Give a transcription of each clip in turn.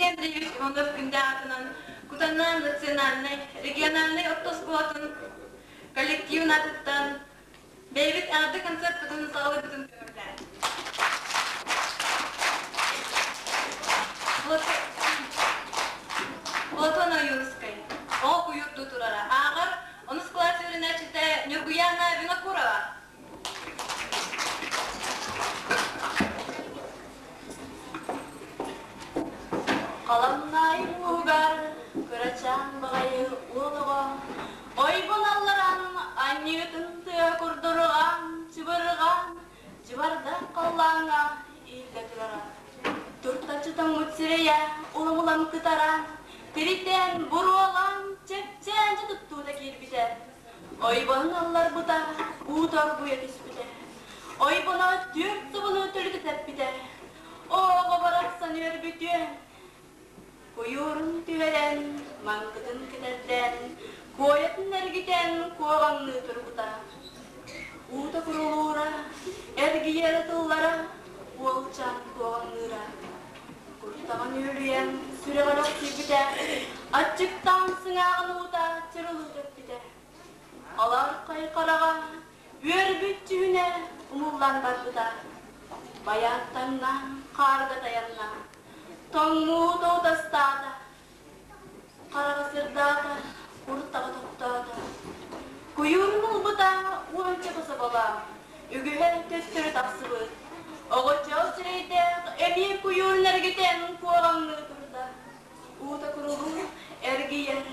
Алексей Андреевич Иванов-Күндэ аатынан Кутана национальнай региональнай орто оскуолатын коллективын аатыттан бэйэбит эҕэрдэ концертпытын саҕалыырбытын көҥүллээн. Платон Ойуунускай Оҕо куйуурдуу турара ааҕар онус кылаас үөрэнээччитэ Ньургуйаана Винокурова. Халамнаай мууһугар кырачаан баҕайы уол оҕо ойбон алларан анньыытын тыа курдурҕаан, чыбырҕаан, дьыбардаах халлааҥҥа ииллэ турара. Туртаччы тоҥмут сирэйэ улам-улам кытаран, тиритэн, буруолаан, чэпчээн дьэ туттуута киирбитэ. Ойбонун алларбыта, уу торгуйа түспүтэ. Ойбоно түөрт собону төлүтэ тэппитэ. Оҕо барахсан үөрбүтүөн, куйуурун түһэрэн, маҥкытын кэтэрдэн, куойатын эргитэн куоҕаҥныы турбута. Уута курулуура, эргийэр ытыллара, уолчаан куоҕаҥныыра. Куртаҕын үөлүйэн, сүрэҕэр охсуйбута, аччыктаан сыҥааҕын уута чырылыы тэппитэ. Алархай хараҕа үөрбүт дьүһүнэ умуллан барбыта. Байааттаҥна, хаарга тайанна, тоҥмуут утастаата, хараҕа сырдаата, куртаҕа тохтоото. Куйуурун ылбыта уонча кособолоох, үгүһэ төттөрү тахсыбыт. Оҕочоос сирэйдээх эмиэ куйуурун эргитэн куоҕаҥныы турда. Уута курулуу эргийэн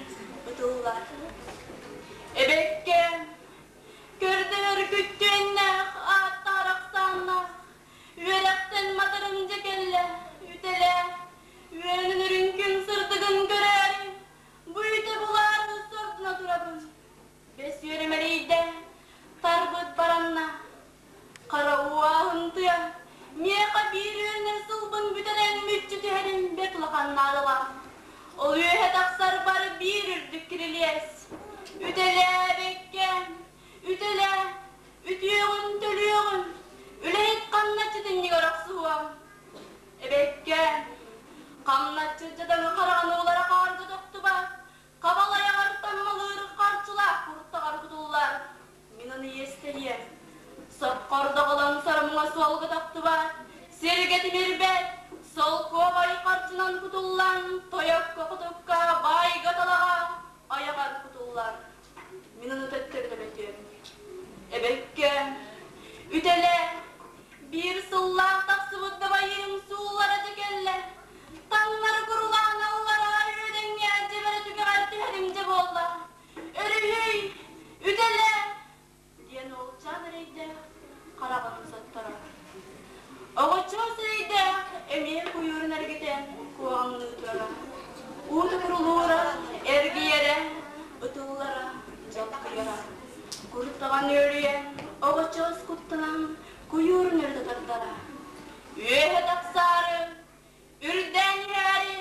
ытыллар. Эбэккэ көрдөһөр күттүөннээх ааттаар ахсааннаах үөрэхтэн матарым дьэ кэллэ үтэлээ үөрэнэн үрүҥ күн сырдыгын көрөөрү бу үтэ булаары сордуна турабын бэс үөрэ мэлийдэ тарбыт баранна хара уоһун тыа миэхэ биир үөрэнэр сылбын бүтэрэн мүччү түһэрим бэрт улахан наадалаах ол үөһэ тахсарбар биир үрдүк кирилиэс үтэлээбэккэ үтэлээ үтүөҕүн төлүөҕүн үлэһит хамначчытынньыгар охсуһуом эбэккэ хамначчыт дьадаҥы хараҕын уулара хаарга тохтубат Хабалайаҕар таммалыыр харчылаах куртаҕар кутуллар. Мин ону иэстэһиэм. Соккор доҕолоҥ сорумҥа суолга тохтубат, сиргэ тимирбэт, солкуобай харчынан кутуллан, тойокко-хотукка, баайга-талаҕа айаҕар кутуллар. Мин ону төттөрү төлөтүөм. Эбэккэ, үтэлэ, биир сыллаах тахсыбыт дабайыым сууллара дьэ кэллэ. Таҥнары курулаан аллараа үөдэҥҥэ дьэбэрэ түгэҕэр түһэрим дьэ буолла. Өрүһүй, үтэлэ! диэн уолчаан эрэйдээх хараҕын сотторо. Оҕочоос эрэйдээх эмиэ куйуурун эргитэн куоҕаҥныы турара. Уута курулуура, эргийэрэ, ытыллара, дьалкыйара. Куртаҕан үөрүйэн, оҕочоос куттанан куйуурун өрүтэ тардара. Үөһэ тахсаары, үрдээн иһээри,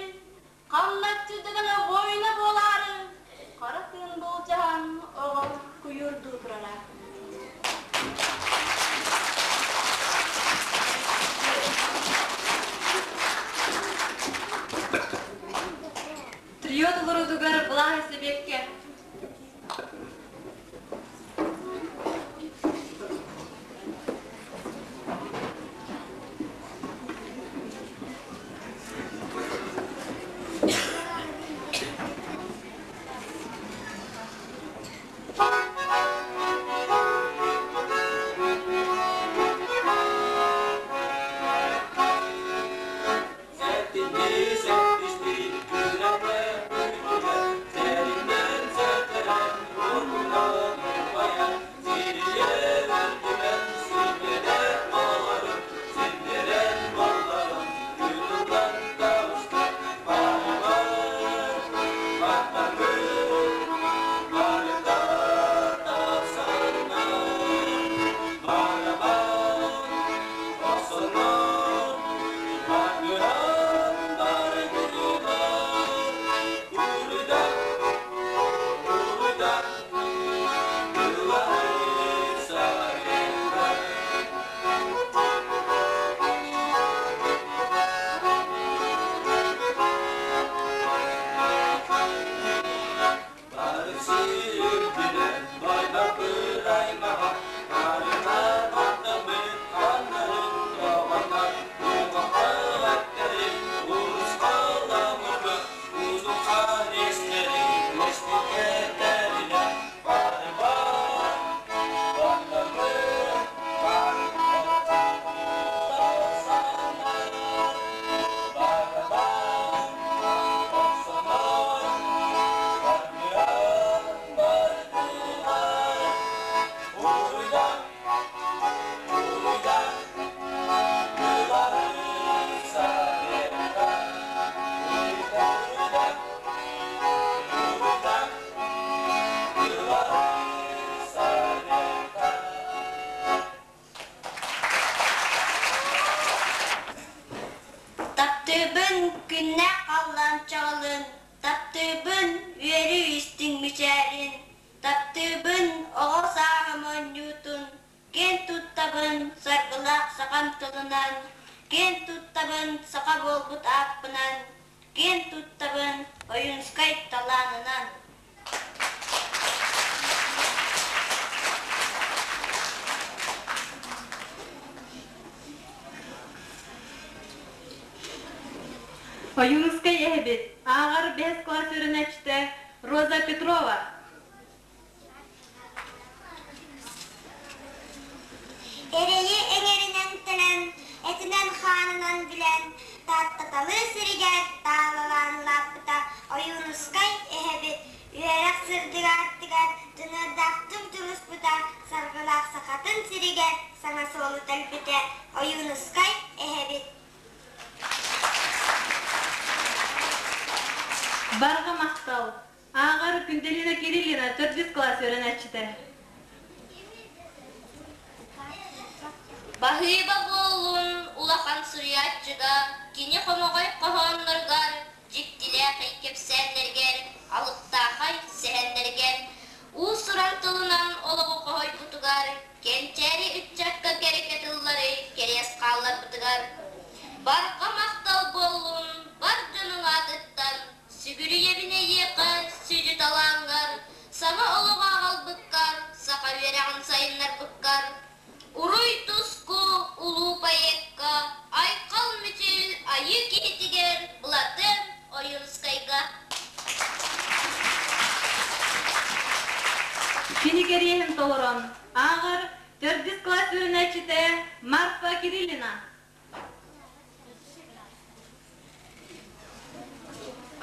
хамначчы дьадаҥы буойуна буолаары, хара тыын былдьаһан оҕо куйуурдуу турара. Трио толоруутугар Былааһы Сэбиэккэ Сэтинни сэтишти күрәтә күрүгә, Сәриннән халлаан чаҕылын, таптыыбын үөрүү истиҥ мичээрин, таптыыбын оҕо сааһым оонньуутун, киэн туттабын саргылаах сахам тылынан, киэн туттабын саха буолбут ааппынан, киэн туттабын Ойуунскай талаанынан. Ойуунускай эһэбит, ааҕар бэһис кылаас үөрэнээччитэ Роза Петрова. Эрэйи эҥэринэн тэлэн, этинэн-хаанынан билэн, Тааттаталыы сиригэр таалалаан улааппыта Ойуунускай эһэбит үөрэх сырдык аартыгар дьаныардаахтык дьулуспута, саргылаах сахатын сиригэр саҥа суолу тэлбитэ Ойуунускай эһэбит. Барҕа махтал! Ааҕар Күндэлина Кириллина төрдүс кылаас үөрэнээччитэ. Баһыыба буоллун улахан суруйааччыга, кини хомоҕой хоһоонноругар, дьиктилээхэй кэпсээннэригэр, алыптаахай сэһэннэригэр, уус-уран тылынан олоҕу хоһуйбутугар, кэнчээри ыччакка кэрэкэ тыллары кэриэс хаалларбытыгар. Барҕа махтал буоллун бар дьонуҥ аатыттан Сүгүрүйэбин эйиэхэ, сүдү талааҥҥар, саҥа олоҕу аҕалбыккар, саха үөрэҕин сайыннарбыккар. Уруй-туску улуу поэкка, айхал-мүчүл айыы киһитигэр Былатыан Ойуунускайга. Кини кэриэһин толорон, ааҕар төрдүс кылаас үөрэнээччитэ Марфа Кириллина.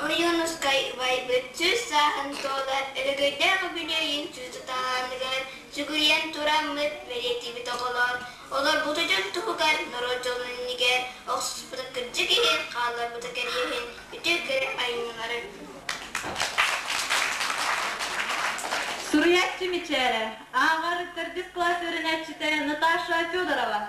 Ойуунускай убайбыт сүүс сааһын туолар өрөгөйдөөх үбүлүөйүн сүүс талааныгар сүгүрүйэн тураммыт бэлиэтиибит оҕолор, олорбут дьон туһугар норуот дьолун иннигэр охсуспута кырдьык иһин хаалларбыта кэриэһин үтүө кэрэ айымньылары. Суруйааччы мичээрэ, ааҕар төрдүс кылаас үөрэнээччитэ Наташа Федорова.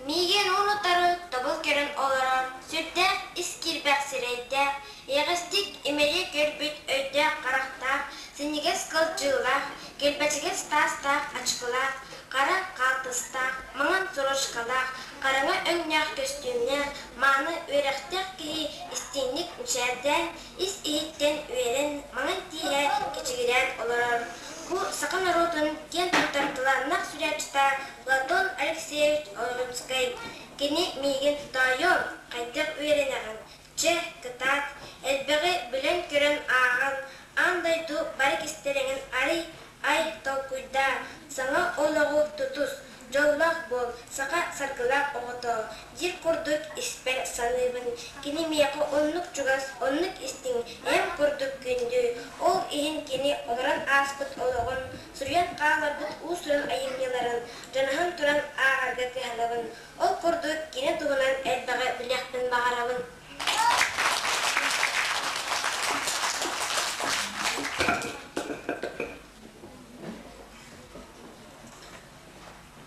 Миигин уун-утары тобул көрөн олорор, сүрдээх ис киирбэх сирэйдээх, эйэҕэстик имэрийэ көрбүт өйдөөх харахтаах, синньигэс кылдьыылаах, килбэчигэс таастаах ачыкылаах, хара хаалтыстаах, маҥан сорочкалаах, хараҥа өҥнөөх көстүүмнээх, мааны үөрэхтээх киһи истиҥник мичээрдээн, ис-иһиттэн үөрэн, маҥан тииһэ кэчигирээн олорор. Бу саха норуотун киэн туттар талааннаах суруйааччыта Платон Алексеевич Ойуунускай. Кини миигин тоойуом, хайдах үөрэнэҕин? Чэ, кытаат, элбэҕи билэн-көрөн ааҕан, аан дойду бары кистэлэҥин арый, ай, толкуйдаа, саҥа олоҕу тутус, дьоллоох буол, саха саргылаах оҕото диир курдук испэр саныыбын. Кини миэхэ оннук чугас, оннук истиҥ, эм курдук күндү. Ол иһин кини олорон ааспыт олоҕун, суруйан хаалларбыт уус-уран айымньыларын дьаныһан туран ааҕарга кыһанабын. Ол курдук кини туһунан элбэҕи билиэхпин баҕарабын.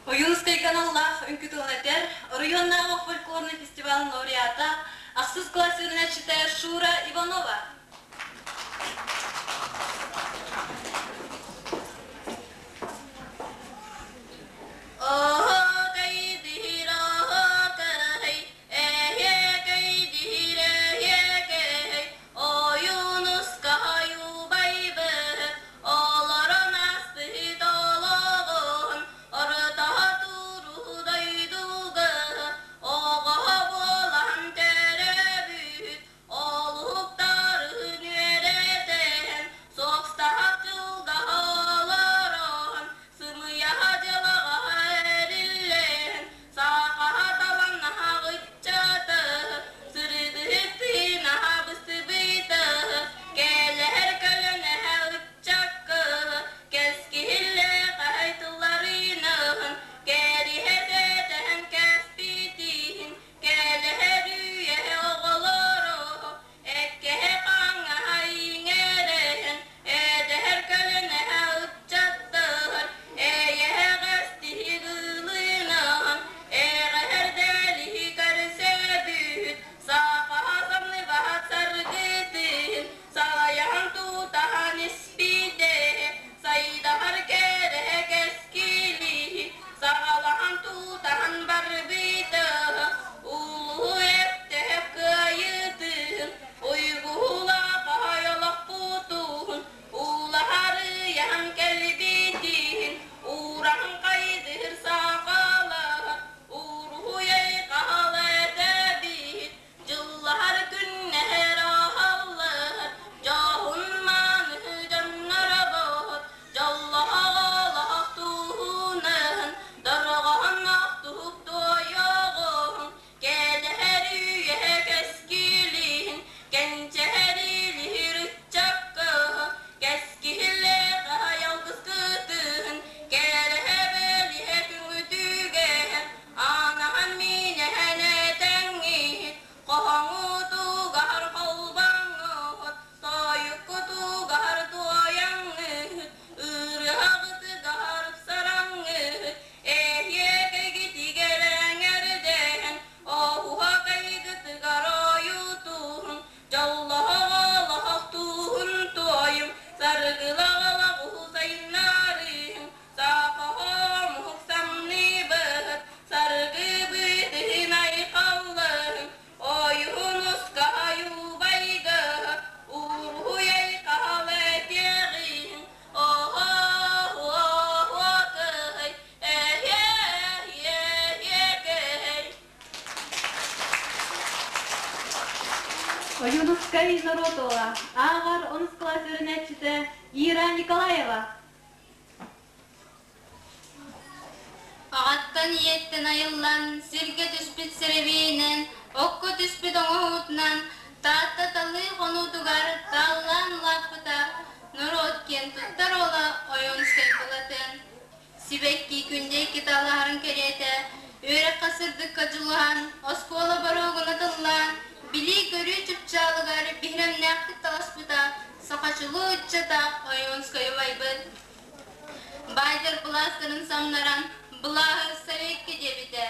Ойуунускай каналлаах үҥкүү тылын этэр, оройуоннааҕы фольклорнай фестивалын лауреата, ахсыс кылаас үөрэнээччитэ Шура Иванова. Олорон ааспыт олоҕун орто туруу дойдуга оҕо буолан төрөөбүт олуктары. Ойуунускай норуот уола, ааҕар онус кылаас үөрэнээччитэ Ира Николаева. Аҕаттан ийэттэн айыллан, сиргэ түспүт сэрэбиэйинэн, окко түспүт оҥоһуутунан Таатта талыы хонуутугар тааллаан улааппыта, норуот киэн туттар уола Ойуунускай Былатыан. Сибэкки күндэй кыталаһарын кэриэтэ, үөрэххэ сырдыкка дьулуһан, оскуола боруогун атыллаан, билии-көрүү чыпчаалыгар биһирэмнээхтик таласпыта сахачылыы ыччата Ойуунскай убайбыт. Баайдар былаастарын самнаран, былааһы Советка диэбитэ.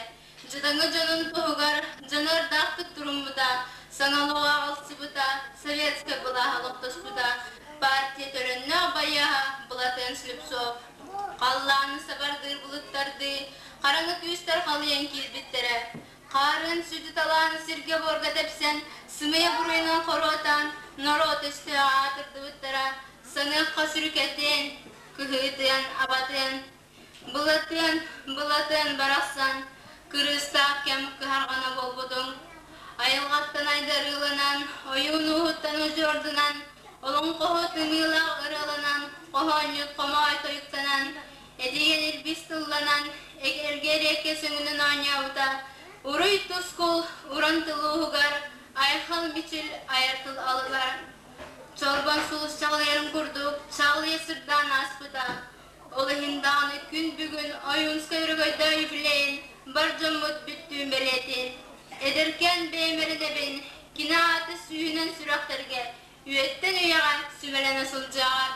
Дьадаҥы дьонун туһугар дьаныардаахтык туруммута, саҥа олоҕу аҕалсыбыта, советскай былааһы олохтоспута, партия төрөннөөх байыаһа Былатыан Слепцов. Халлааны сабардыыр былыттардыы хараҥа күүстэр халыйан киирбиттэрэ. Хаарын сүдү талааны сиргэ-буорга тэпсэн, сымыйа буруйунан хоруотаан, норуот өстөөҕө аатырдыбыттара, саныахха сүрүкэтин, кыһыытыан, абатыан, былатыан, былатыан барахсан, кырыыстаах кэм кыһарҕана буолбутуҥ. Айылҕаттан айдарыыланан, ойуун ууһуттан удьуордунан, олоҥхоһут ымыылаах ырыаланан, хоһоонньут хомоҕой тойуктанан, Эдигэн илбис тылланан, эргэ эриэккэ сөҥүнэн оонньообута, уруй тускул уран тыл ууһугар, айхал мичил айар тыл алыбар. Чолбон сулус чаҕылыйарын курдук чаҕылыйа сырдаан ааспыта. Ол иһин даҕаны күн бүгүн Ойуунскай өрөгөйдөөх юбилейын бар дьоммут бүттүүн бэлиэтиир. Эдэркээн бэйэм эрэнэбин, кини аата сүүһүнэн сүрэхтэргэ үйэттэн үйэҕэ сүмэлэнэ сылдьыаҕа.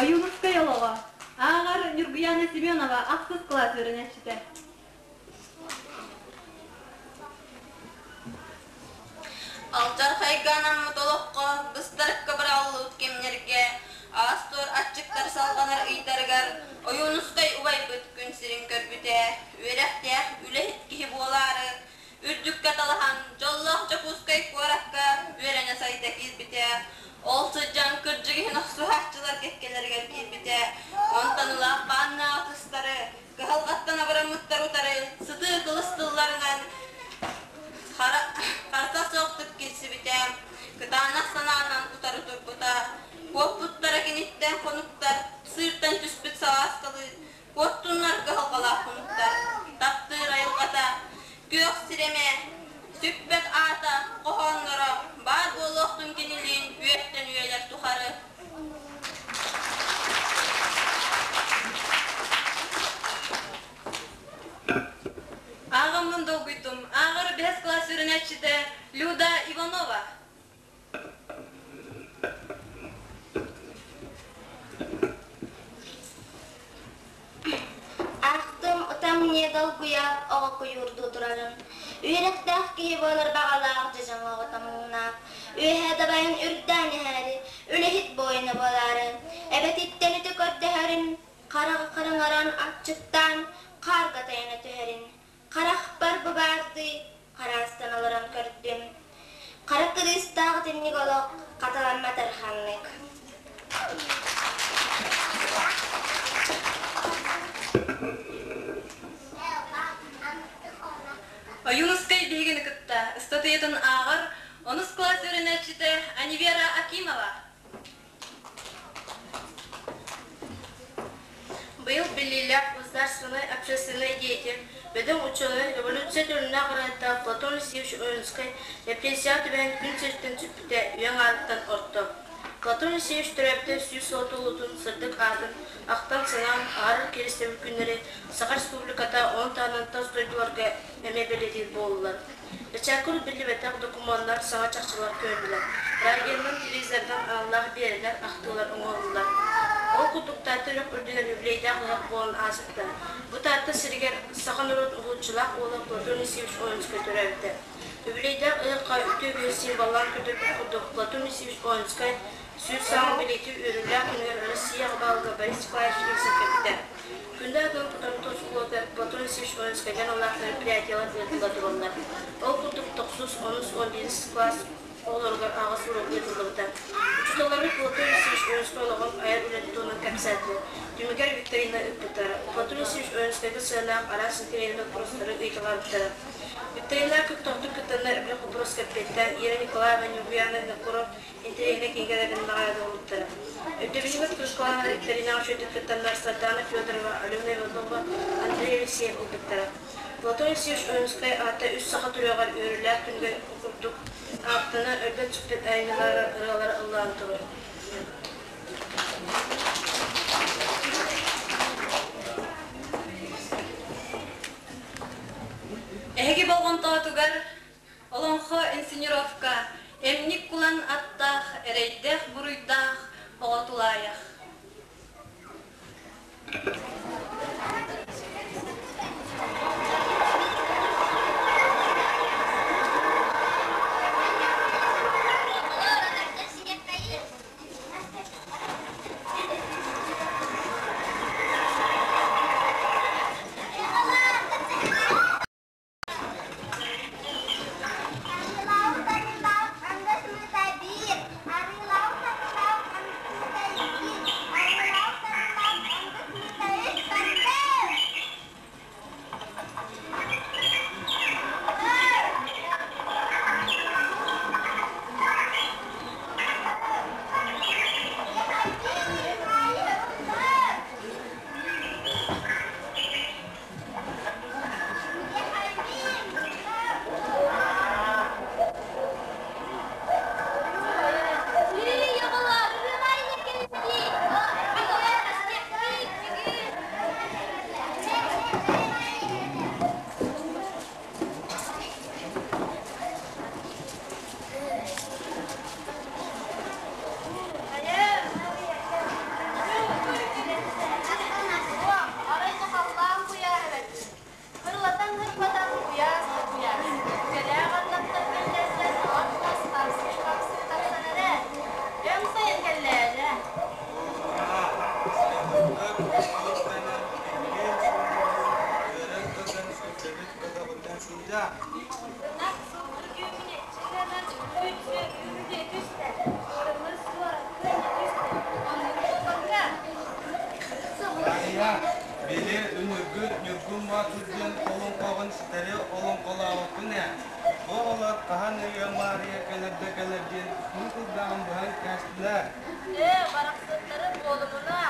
Ойуунускай олоҕо. Ааҕар Ньургуяна Семенова ахсыс кылаас үөрэнээччитэ. Алдьархайга анаммыт олоххо быстарыкка быраҕыллыбыт кэмнэргэ аас-туор аччыктар салҕанар ыйдарыгар Ойуунускай убайбыт күн сирин көрбүтэ, үөрэхтээх үлэһит киһи буолаары үрдүккэ талаһан дьоллоох Дьокуускай куоракка үөрэнэ сайда киирбитэ. Ол сылдьан кырдьык иһин охсуһааччылар кэккэлэригэр киирбитэ. Онтон ыла хааннаах ытыстары, кыһалҕаттан абыраммыттар утары сытыы кылыс тылларынан харса суохтук киирсибитэ, кытаанах санаанан утары турбута. Куоппуттара киниттэн хонуктар, сыыртан түспүт салааскалыы Куоттуннар кыһалҕалаах хонуктар, таптыыр айылҕата, күөх сирэмэ, сүппэт аата, хоһоонноро баар буолуохтун кинилиин үөттэн үйэлэр тухары. Ааҕаммын долгуйдум. Ааҕар бэһис кылаас үөрэнээччитэ Люда Иванова. Аахтым, ытамньы долгуйа оҕо куйуурдуу турарын. Үөрэхтээх киһи буолар баҕалаах дьадьаҥ оҕо таҥыҥнаах, үөһэ дабайан үрдээн иһээри, үлэһит буойуна буолаары, эбэтиттэн үтү көрдөһөрүн, хараҕы хараҥаран аччыктаан хаарга тайана түһэрин, харахпар бу баардыы хараастан олорон көрдүм. Хара кырыыстаах итинник олох хатыламматар ханнык. Ойуунускай биһигини кытта ыстатыйатын ааҕар онус кылаас үөрэнээччитэ Анивера Акимова. Быйыл биллиилээх государственнай общественнай деятель, бөдөҥ учуонай, революция төлөннөөх ырыата Платон Алексеевич Ойуунускай репрессияҕа түбэһэн күн сириттэн сүппүтэ үйэ аҥаарыттан орто. Платон Алексеевич төрөөбүтэ 100 сыл туолуутун сырдык аатын ахтан-санаан аһарар кириэстэбил күннэри Саха Республиката ону таһынан тас дойдуларга эмиэ бэлиэтиир буоллулар. Бэчээккэ биллибэтэх докумуоннар саҥа чахчылар көрүллэр. Радионан, телевизорынан аналлаах биэрэлэр, ахтыылар оҥоһуллар. Ол курдук Таатта үрэх үрдүнэн үбүлүөйдээх ыһыах буолан ааспыта. Бу Таатта сиригэр саха норуот уһулуччулаах уола Платон Алексеевич Ойунскай төрөөбүтэ. Үбүлүөйдээх ыһыахха үтүө үгэс символлаан көрдөрбүт курдук Платон Алексеевич Ойунскай 100 сааһын бэлиэтиир үөрүүлээх күнүгэр Россия аҕабаалыга Борис Николаевич Ильцин кэлбитэ. Күндү атын Кутанто оскуолата Платон Алексеевич Ойунскайга аналлаах мероприятиелар ыытылла тураллар. Ол курдук тохсус, онус, 11 класс оҕолоругар аҕыс уруок ыытыллыбыта. Учууталларбыт Платон Алексеевич Ойуунускай олоҕун айар үлэтин туһунан кэпсээтилэр. Түмүгэр викторина ыыппыттара. Платон Алексеевич Ойуунускайга сыанаах араас интэриэһинэй боппуруостары ыйыталаабыттара. Викторина көхтөөхтүк кыттанна элбэх боппуруоска эппиэттээн Ира Николаева Ньургуйаана Винокуров интэриэһинэй кинигэлэрин наҕараадалаабыттара. Өйдөбүнньүк кружкалаах викторинаҕа үчүгэйдик кыттаннар Сардаана Федорова, Алена Иванова, Андрей Алексеев ылбыттара. Платон Алексеевич Ойуунускай аата үс саха төрүөҕэр үөрүүлээх күнүгэр курдук ааттана өлбөт-сүппэт айымньылара ырыалара ыллаан турар. Эһиги болҕомтоҕутугар Олоҥхо инсценировка эмньик кулан аттаах, эрэйдээх-буруйдаах оҕо тулаайах. Арай да халлаан куйаар эбэт. Хырылатан-хырбатан куйаас да куйаас. Үгэлээх ардахтар кэллэллэр от-мас хамсыы-хамсыы тахсан эрэ. Өҥ сайын кэллээдэ. Сайылыкка күлүктэнэн, илиин сууллубут, үөрэн-көтөн сүргэбит көтөҕүллэн сылдьар. Ынах сылгы күөмүнэччилэнэн үтүө үмүрүйэ түстэ, кыргыз суора кыайа түстэ, оннук буолбакка. Харыйа, били үнүргү Ньургун Боотур диэн олоҥхоҕун ситэри олоҥхолообоккун ээ. Бу оҕолор хаһан өйүө Маарыйа кэлэр да кэлэр диэн күн кулгааҕын быһан кээстилэр. Ээ, барахсаттары буолумуна.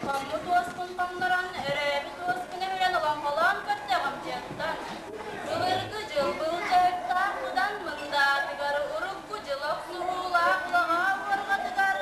Хоммут уоспун хоннорон, өрөөбүт уоспун өһүрэн олоҥхолоон көрдөҕүм дьыаттан. Былыргы дьыл былдьаһыктаах быдан мындаатыгар, урукку дьыл охсуһуулаах улаҕаа уорҕатыгар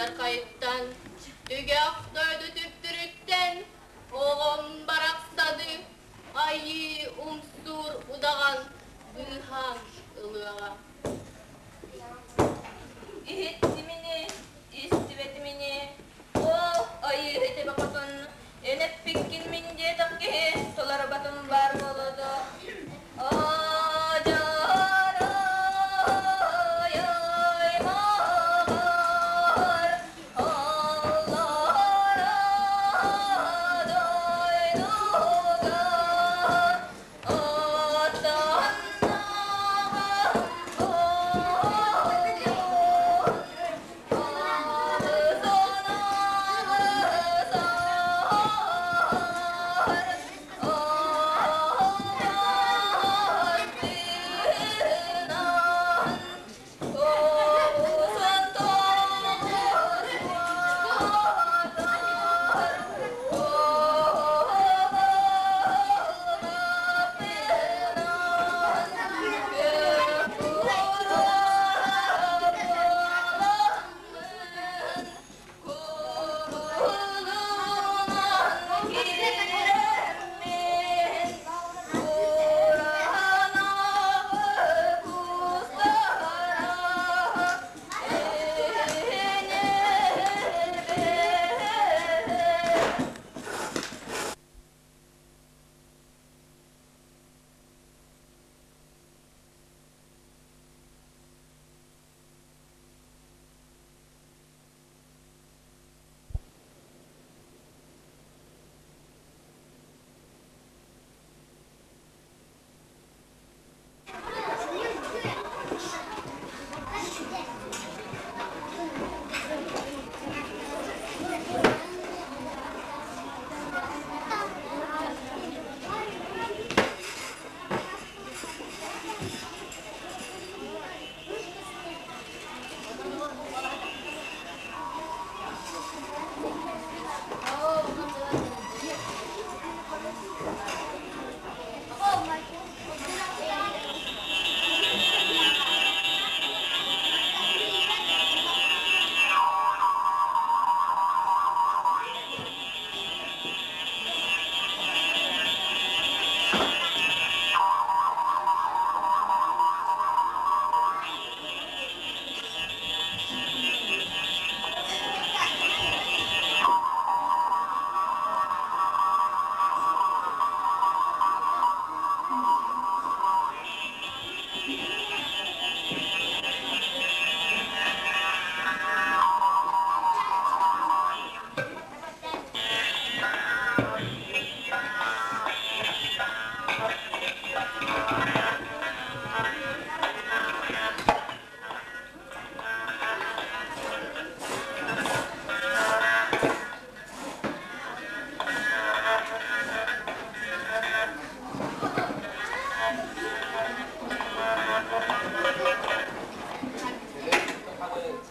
Алдьархайыттан, түгэх дойду түптүрүттэн оҕом барахсаны айыы умсуур удаҕан быыһаан ылыаҕа. Иһиттимини, истибэтимини, ол айыы этибэ хотун, эн эппиккин мин диэтэх киһи толорботум баар буолуо дуо?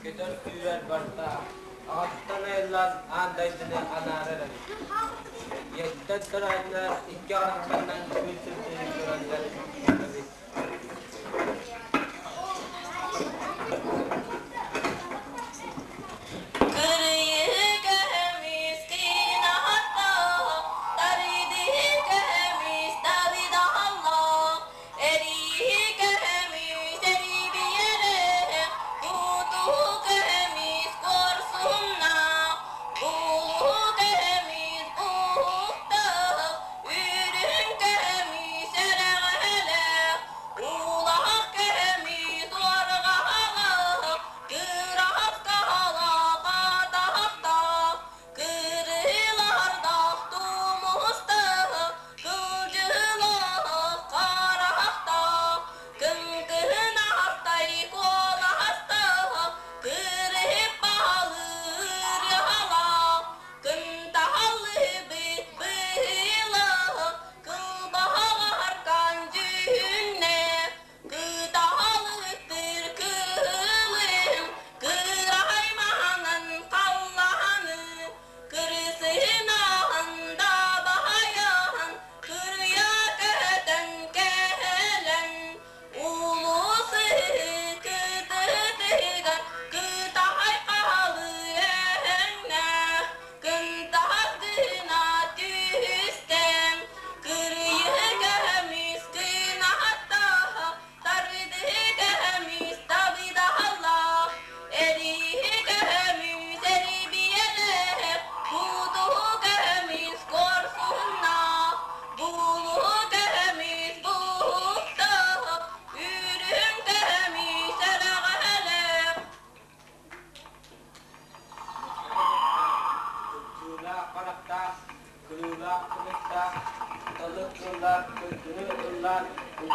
Көтөр сүүрэр барда, аҕаттан айыллан аан дойдуну анаарар эбит. Ийэттэн төрөөннөр икки харахтарынан күн сирдэрин көрөллөр эбит. Үрүҥ көмүс эрэҕэлэ.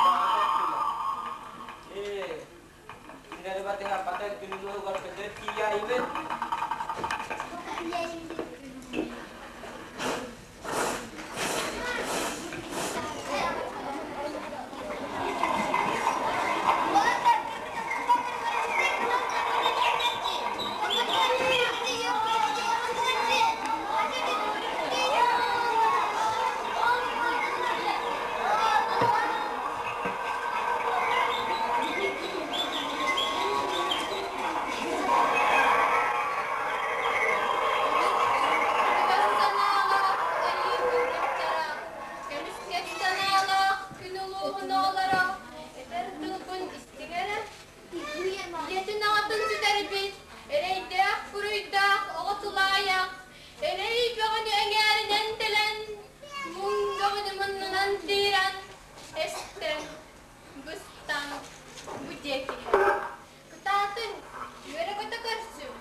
Баҕа Ээ, кинилэри батыһаппата күнүн уһугар көтөр тиийээйибин. Үгэс санаалаах айыы кыргыттара, көмүскэс санаалаах күн улууһун оҕолоро, этэр тылбын истиҥ эрэ. Ийэтин-аҕатын сүтэрбит, эрэйдээх-буруйдаах оҕо тулаайах, эрэй бөҕөнү эҥээринэн тэлэн, муҥ бөҕөнү муннунан тыыран, эстэн, быстан бу диэки иһэр. Кытаатыҥ, үөрэ-көтө көрсүҥ!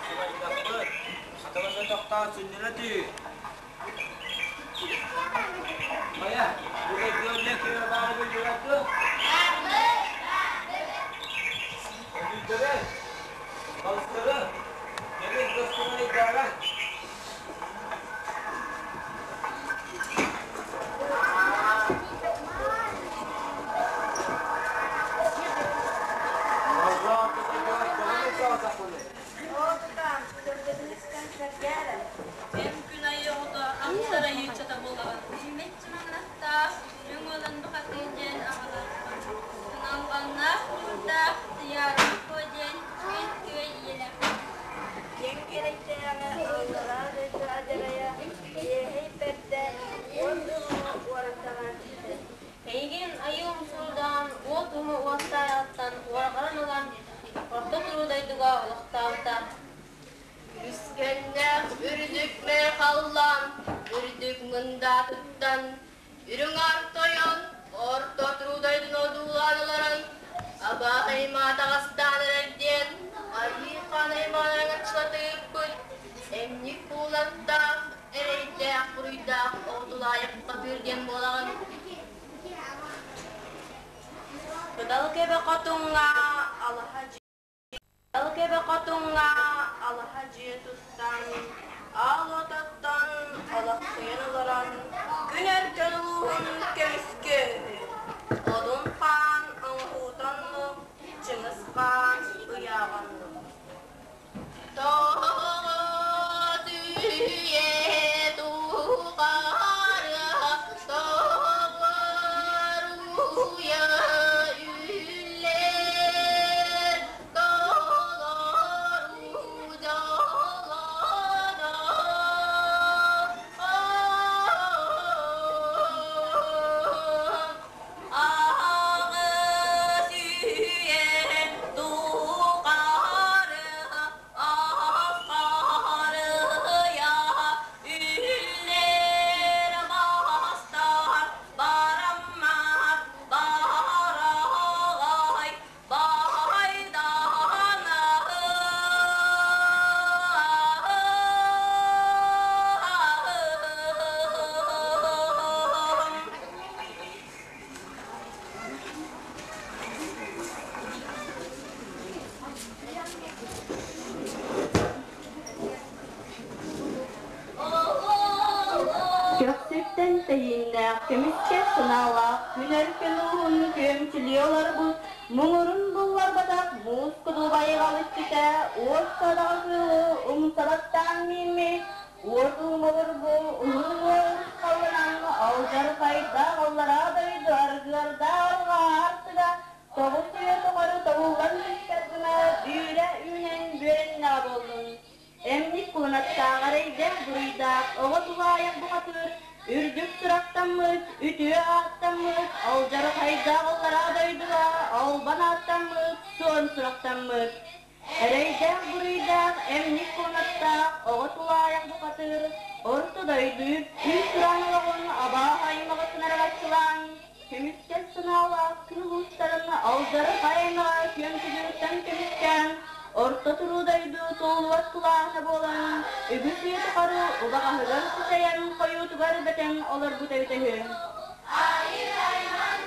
Сылайдахпыт, атабаса тохтоон сүнньүнэ тү. Хайа, бу дойдуга киһи баары билбэт дуо? Өлүйдөрө, балыстары, кэлин көстүмэн ыйдаара. Эн күн айы оҕото ахсар айыыччата буолаҕын. Имэччи маҥнастаах, үрүҥ уолан бухатыыр диэн аҕалаахпын. Ыналҕаннаах ньуурдаах Туйаарыма Куо диэн күөн-күөй ийэлээхпин. Киэҥ кэрэйдээҕи аллараа дойду адьарайа, иэһэй бэрдэ, уот ылына уораттаҕа Эйигин айыы умсуурдаан, уот уһу уостааҕыттан уорҕаран ылан, орто туруу дойдуга олохтообута. Үскэннээх үрдүк халлаан, үрдүк мындаатыттан, үрүҥ аар тойон, орто туруу дойдуну одуулаан олорон, абааһы аймаа таҕастаан эрэр диэн, айыы хаан аймаанан аччылатыыппыт, эмньик куулаттаах, эрэйдээх-буруйдаах оҕотулаайах бухатыыр диэн буолаҕын. Кыдал кэбэ хотуҥҥа алаһа Кыдал кэбэ хотуҥҥа алаһа дьиэ туттан, аал ототтон олохсуйан олорон, күн өркөн улууһун көмүскүө үһү. Одун хаан оҥоһуута оннук, Чыҥыс хаан ыйааҕа оннук. Тоҕо үйэ тухары тоҕоруйа үллэр, толору дьоллоно. Аҕыс үйэ тухары Аһарыйа үллэр мастар бараммат бараҕай байдана. Көхсүттэн тэһииннээх, көмүскэс санаалаах, күн өркөн ууһун күөмчүлүү олорбут, муҥурун булларбатах муус кудулбайы иччитэ, уот садаҕа кыылы умсалаттаан мииммит, уот уумулурбу уһун уорускалланан алдьархайдаах аллараа дойду аргыардаах арҕаа артыга тоҕус үйэ тухары тобуллан түспэт гына бүүрэ үүнэн бүөрэннэҕэ буоллун. Эмньик кулунаттааҕар эрэйдээх-буруйдаах оҕо тулаайах бухатыыр, үрдүк сурахтаммыт, үтүө ааттаммыт, алдьархайдаах албан ааттаммыт, суон сурахтаммыт. Эрэйдээх-буруйдаах, эмньик куонаттаах, оҕо тулаайах бухатыыр, орто дойду күүс-ураан олоҕун абааһы аймаҕыттан араҥаччылаан, көмүскэл санаалаах күн улуустарын алдьархай аймаҕа күөн күдүрүттэн көмүскээн, орто туруу дойду туллубат тулааһына буолан, үгүс үйэ тухары убаҕаһыгар сыдьайан хойуутугар бэтэн олорбут эбитэ үһү. Ханыылаһан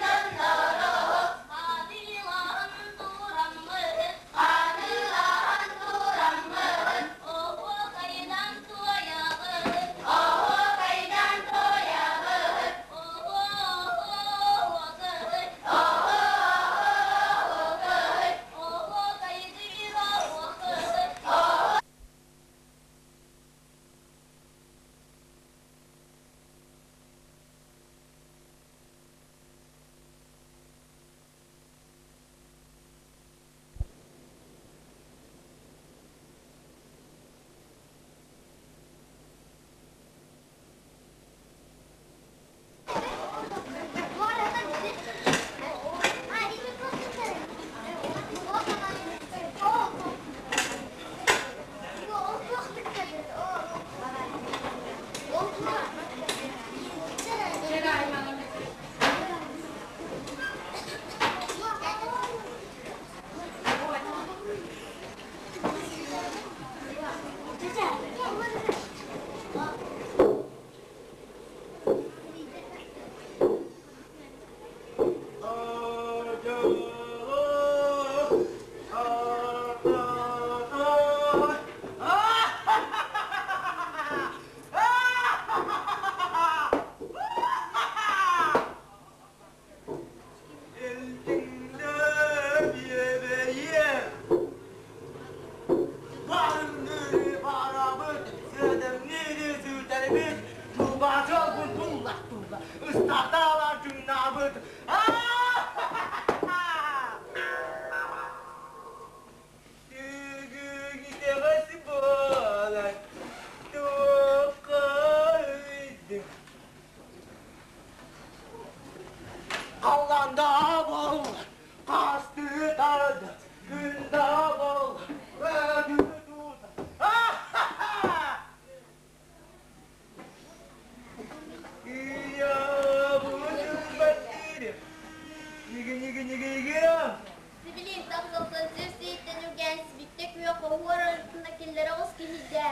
тураммын, оһуокайынан туойабын, оһуокайынан туойабын, оһуокай, оһуокай, оһуокайдыыр оһуокай. Сибилин тахсылсан сир сииттэн үргээн сибиттэ күөх оһуор арытына киллэрэ оҕус киһийдэ.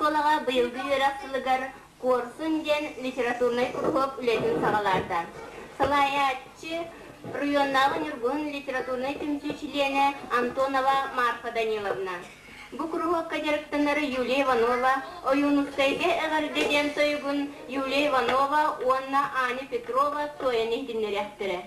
оскуолаҕа быйылгы үөрэх сылыгар Куорсун диэн литературнай куруһуок үлэтин саҕалаата. Салайааччы оройуоннааҕы Ньургуһун литературнай түмсүү чилиэнэ Антонова Марфа Даниловна. Бу куруһуокка дьарыктанар Юлия Иванова Ойуунускайга эҕэрдэ диэн тойугун Юлия Иванова уонна Аня Петрова туойан иһитиннэриэхтэрэ.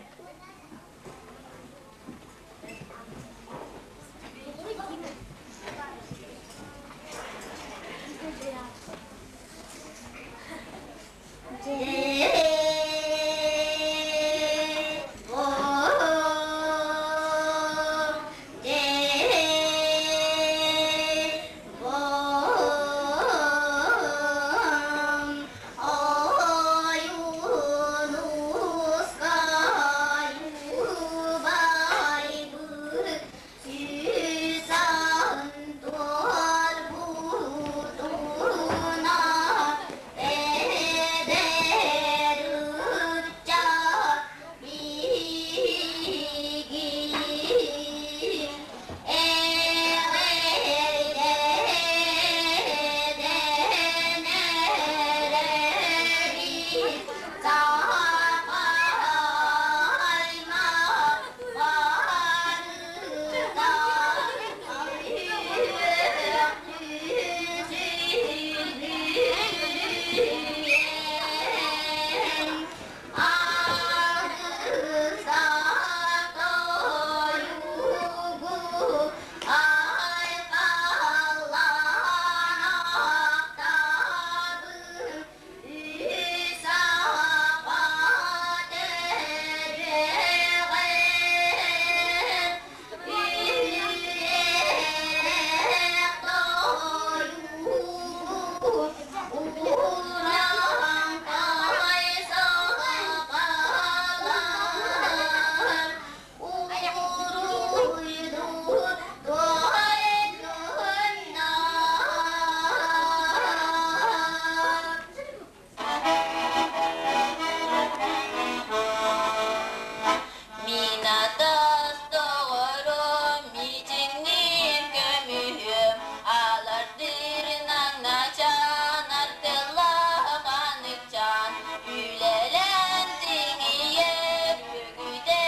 Минатас доҕорум митиҥниир көмүһүм, алардыырынан начаан артыллаах аныкчаан, үлэлээн тиҥийэр үгүтэ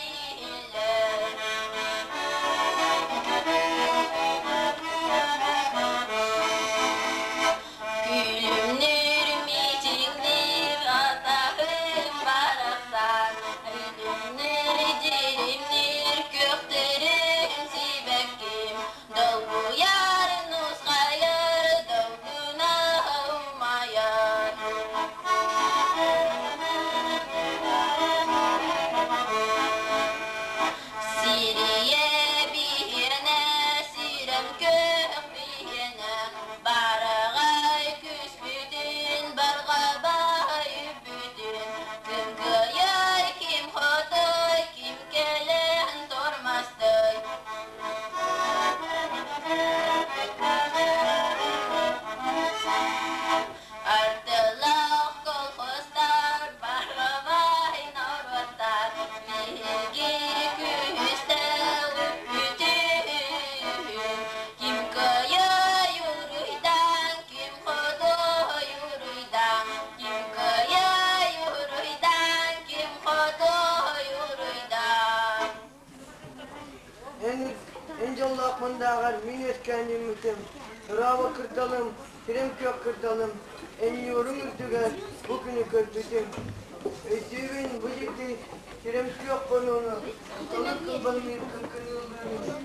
иһиллэр. Күлүмнүүр митиҥниир атаһым барахсан, Үлүмнүүр дьиримниир күөхтөрүм сибэкким, Долгуйар нусхайар долгуна умайар. Сирийэ биһиэнэ, сирэм көх биһиэнэ, Бараҕай күспүтүн, барҕабай үппүтүн, Ким кыайай, ким хотой, ким кэлэн тормостой. Артылаах колхозтар, барҕабай норуоттар, Биһиги күүстээх үппүтүн, Ким кыайай уруйдан, ким хотой уруйдан, Ким кыайай уруйдан, ким хотой уруйдан. Эн, эн дьоллоохпундааҕар мин үөскээн үүммүтүм, Браво кырдалым, сирим күөх кырдалым, Энньуоруҥ үрдүгэр бу күнү көрбүтүм. Өйдүүбүн бу дьикти сирим күөх хонууну, Толук кылбаҥныыр кыҥкыныыллыырын.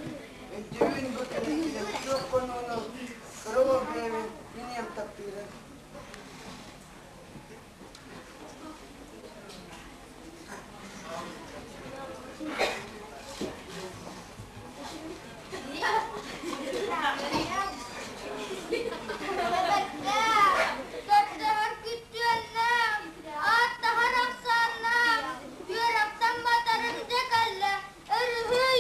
Өйдүүбүн бу күнү сирим күөх хонууну, Кыра уол бэйэбин мин ийэм таптыырын. Көрдөһөр күттүөннээх, ааттаһар ахсааннаах, үөрэхтэн батарым дьэ кэллэ, өрүһүй!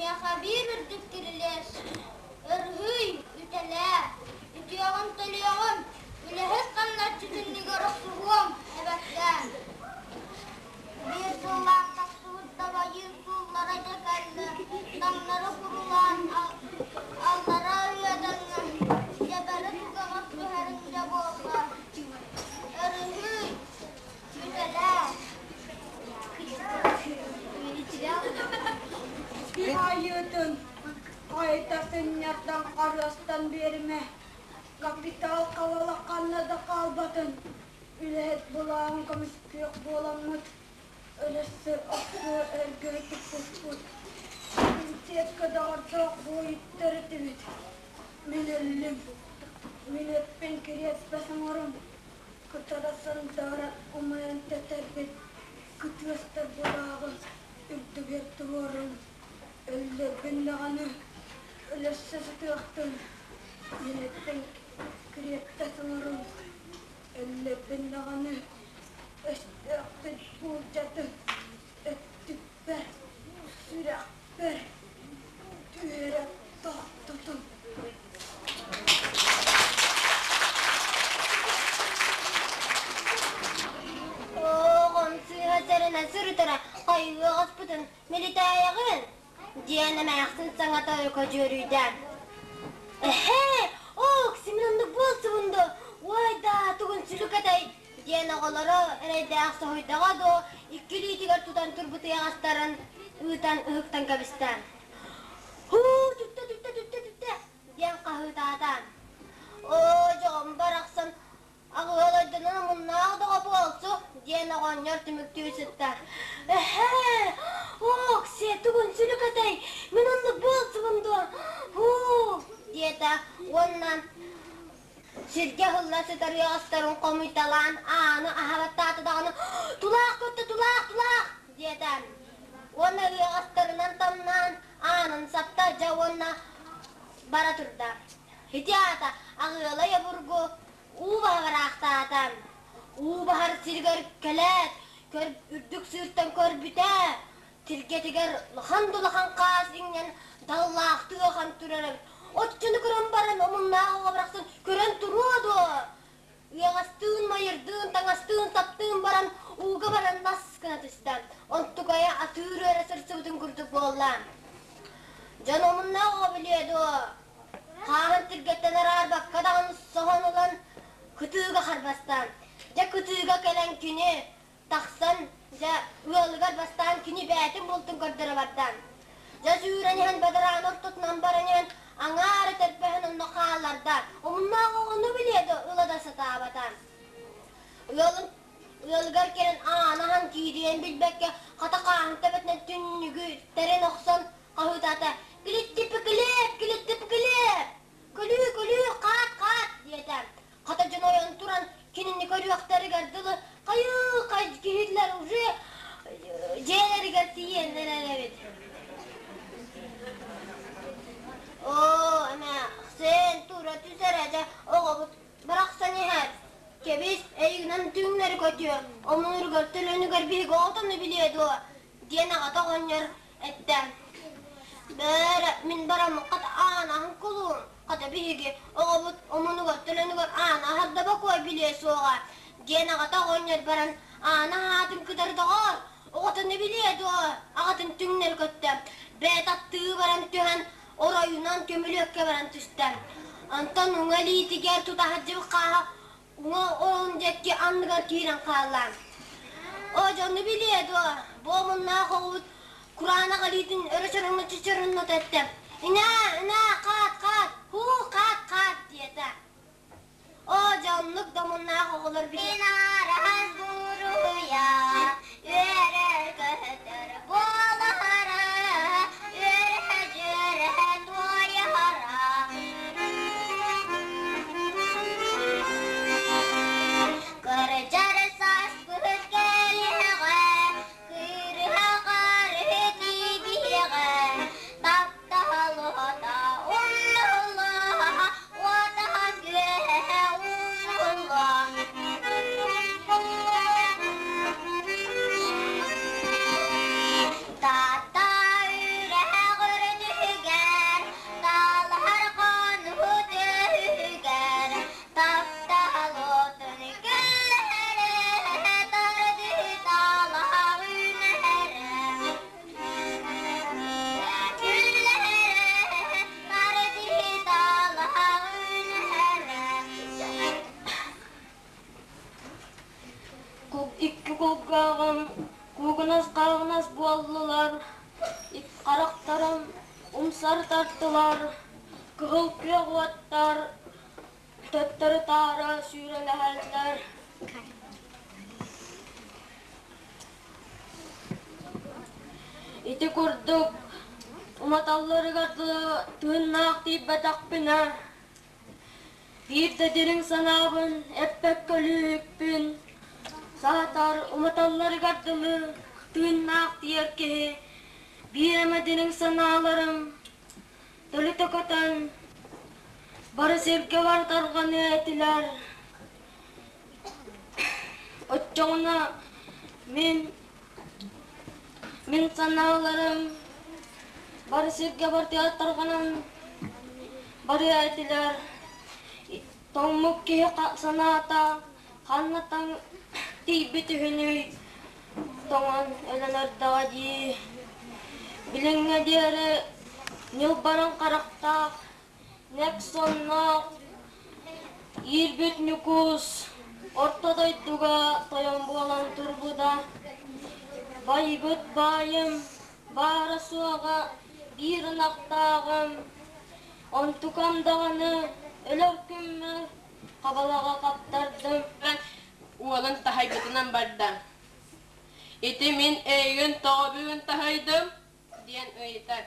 Миэхэ биир үрдүк кирилиэс, өрүһүй, үтэлээ, үтүөҕүн төлүөҕүм, үлэһит хамначчы түннүгэр охсуһуом, эбэккээм. Биир сыллаах тахсыбыт дабайыы сууллара дьэ кэллэ, таҥнары курулаан аллара үөдэҥҥэ, дьэбэри түгэҕэр түһэриҥ дьэ буолла. Өрүһүй, үтэлээ. Айыытын хайта сынньардан харыастан биэримэ, капитал халала ханна да хаалбатын, үлэһит былааһын көмүскүөх буоламмыт, өлөссө охсуо өргөй туппуппут, Сиэккэ доҕордоох буойуттар этибит. Мин өллүм, мин эппин кириэспэс оҥорон, кытара сандааран умайан тэтэрбит кытыастар былааҕы үрдүгэр туруорун, өллөрбүн даҕаны өлөссө сытыахтын, мин эппин кириэппэс оҥорун, өллөрбүн даҕаны өстөөхпүт буулдьатын өттүкпэр, сүрэхпэр түһэрэ тохтотун. Оҕом сыыһа сэрэнэ сырытара хайыы аспытын милитээйэҕин диэн эмээхсин саҥата көдьүөрүйдэ. Эһээ, ок, симин оннук буолсубун дуо? Уой даа, тугун сүлүк этэй? диэн оҕолоро эрэйдээх соһуйдаҕа дуо, икки илиитигэр тутан турбут ыйаҕастарын ыытан ыһыктан кэбистэ. Һуу, түттэ, түттэ, түттэ, түттэ диэн хаһыытаата. Оо, дьоҕум барахсан аҕыал ойдонон омуннаах доҕо буолсу диэн оҕонньор түмүктүү сытта. Эһээ, ок, тугун сүлүк этэй, мин оннук буолсубун дуо? Һуу, диэтэ уонна Сиргэ ыһылла сытар ыаҕастарын хомуйталаан ааны аһа баттаата даҕаны «Тулаах көттө, тулаах, тулаах!» диэтэ. Уонна ыаҕастарынан тамнаан аанын сапта дьэ уонна бара турда. Ити аата аҕыалай обургу уу баһа бараахтаата. Уу баһар сиригэр кэлээт, көр, үрдүк сыыртан көрбүтэ, Тиргэтигэр улахан да улахан хаас иҥнэн даллаахтыы ахан турар эбит. Оччону көрөн баран омуннаах оҕо барахсан көрөн туруо дуо? Ыаҕастыын, майырдыын, таҥастыын, саптыын баран ууга баран лас гына түстэ. Онтукайа атыыр үөрэ сырсыбытын курдук буолла. Дьон омуннаах оҕо билиэ дуо? Хааһын тиргэттэн араарбакка даҕаны соһон ылан кытыыга харбаста. Дьэ кытыыга кэлэн кини Тахсан, дьэ, ыалыгар бастаан кини бэйэтин бултун көрдөрө барда. Дьэ сүүрэн иһэн бадарааны ортотунан баран иһэн аҥаары тэрбэһэн онно хаалларда. Омуннаах оҕону билиэ да ыла да сатаабата. Ыалын ыалыгар кэлэн ааны аһан киириэн билбэккэ хата хааһын төбөтүнэн түннүгү тэрин охсон хаһыытаата «Килиттипикилиэп! Килиттипикилиэп! Күлүү, күлүү, хаат, хаат!» диэтэ. Хата дьон ойон туран кинини көрүөхтэригэр дылы хайыы хай киһилэр уже дьиэлэригэр тиийэннэр эрэбит. Оо, эмээхсин тура түсэрэ дьэ оҕобут барахсан иһэр. Кэбис, эйигинэн түҥнэри көтүө, омунуругар төлөнүгэр биһиги оҕотону билиэ дуо диэн аҕата оҕонньор эттэ. Бээрэ, мин бараммын хата аан аһын кулуум, хата биһиги оҕобут омунугар төлөнүгэр ааны аһарда бокуой билиэ суоҕа, диэн аҕата оҕонньор баран ааны аһаатын кытары доҕоор, оҕотун билиэ дуо, аҕатын түҥнэри көттө, бэйэтэ аттыы баран түһэн оройунан көмүлүөккэ баран түстэ. Онтон уҥа илиитигэр тута сылдьыбыт хааһа уҥа орон диэки анныгар киирэн хаалла. Оо, дьону билиэ дуо, бу омуннаах оҕобут кураанах илиитин өрө чорунначчы чорунната эттэ. Инээ, инээ, хаат, хаат, һуу, хаат, хаат диэтэ. Оо, дьэ оннук да омуннаах оҕолор билиэ. Мин араас буруйа үөрэр көтөр буолара, үөрэ-дьүөрэ туойара. Кырдьар сааспыт кэлиэҕэ, кыырыһаҕар тиийиэҕэ, таптал уота умнуллуо, уота күөһэ умнуллуо. Кулгааҕым куугунас-хааҕынас буоллулар, харахтарым умсар тартылар, кыһыл күөх уоттар төттөрү-таары сүүрэлэһэллэр. Ити курдук уматалларыгар дылы тыыннаах тиийбэтэхпинэ, биир да дириҥ санаабын эппэккэ өлүүһүкпүн, саатар уматалларыгар дылы тыыннаах тиийэр киһи биир эмэ дириҥ санааларым төлүтэ көтөн бары сиргэ бар тарҕаныа этилэр. Оччоҕуна мин мин санааларым бары сиргэ бартыгар тарҕанан барыа этилэр. Тоҥмут киһи санаата ханна таҥ тиийбит үһүнүй, тоҥон өлөн эрдэҕэ дии. Билиҥҥэ диэри ньылбаран харахтаах Нэк сонноох иирбит Ньукуус орто дойдуга тойон буолан турбута. Байбыт баайым баара-суоҕа биир ынахтааҕым, онтукам даҕаны өлөр күммэр хабалаҕа хаптардым. Уолун таһайбытынан барда. Ити мин эйигин тоҕо бүгүн таһыйдым? диэн ыйытар.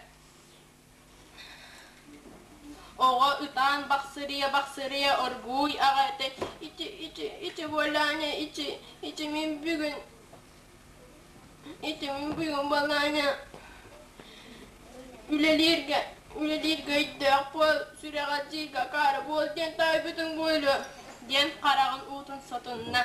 Оҕо ытаан бахсырыйа-бахсырыйа оргууй аҕа этэ ити ити ити буоллаҕына ити ити мин бүгүн ити мин бүгүн буоллаҕына үлэлииргэ үлэлииргэ өйдөөх буол сүрэҕэлдьииргэ акаары буол диэн таайбытыҥ буолуо диэн хараҕын уутун сотунна.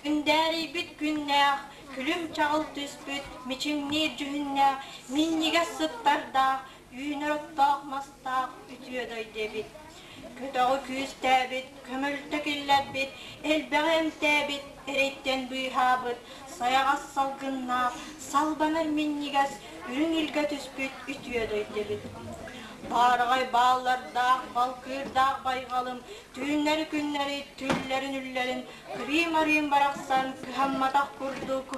Күндээрийбит күннээх, күлүм-чаҕыл түспүт, мичиҥниир дьүһүннээх, минньигэс сыттардаах, үүнэр оттоох мастаах үтүө дойду эбит. Көтөҕү күүстээбит, көмөлтө киллэрбит, элбэҕи эмтээбит, эрэйтэн быыһаабыт, сайаҕас салгыннаах, салбанар минньигэс, үрүҥ илгэ түспүт үтүө дойду эбит. Баараҕай бааллардаах, балкыырдаах байҕалым түүннэри-күннэри түллэрин-үллэрин Кырыым-арыым барахсан кыһамматах курдук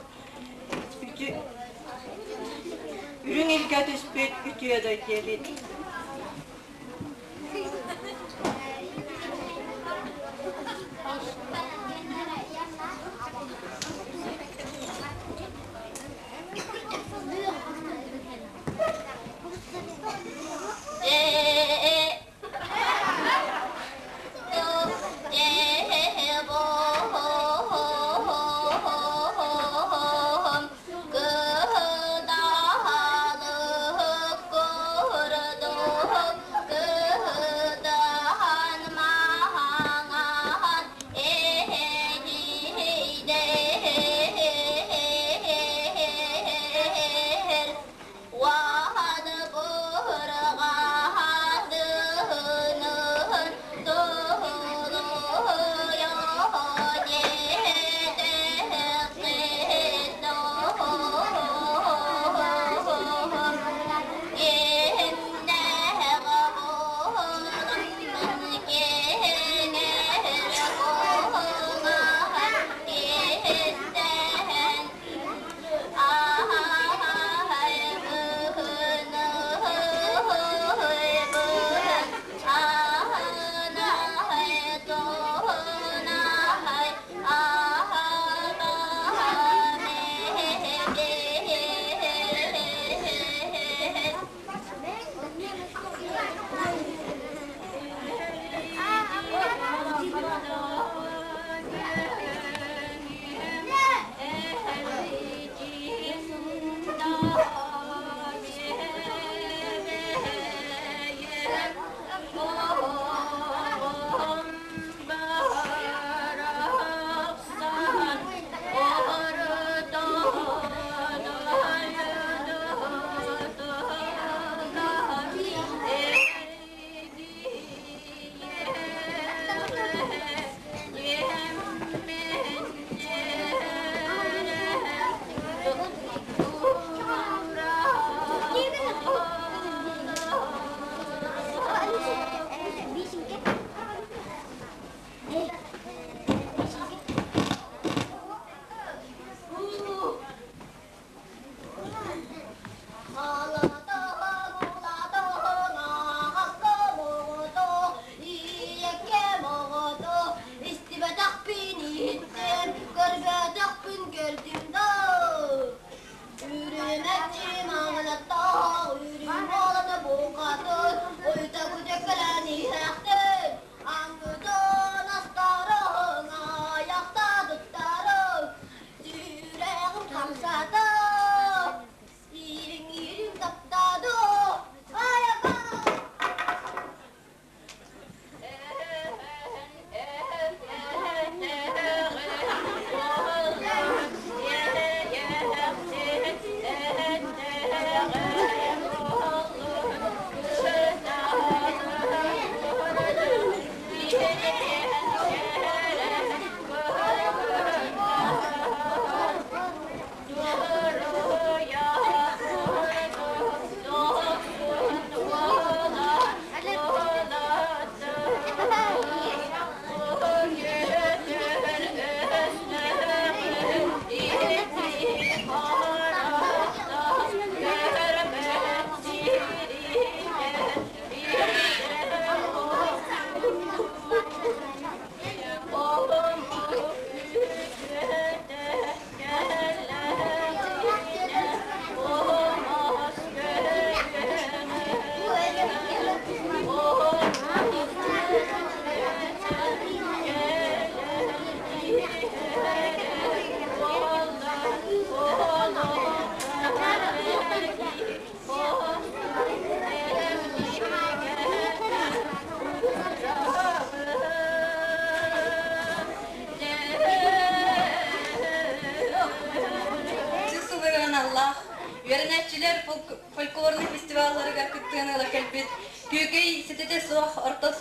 үрүҥ илгэ түспүт үтүө дойду эбит.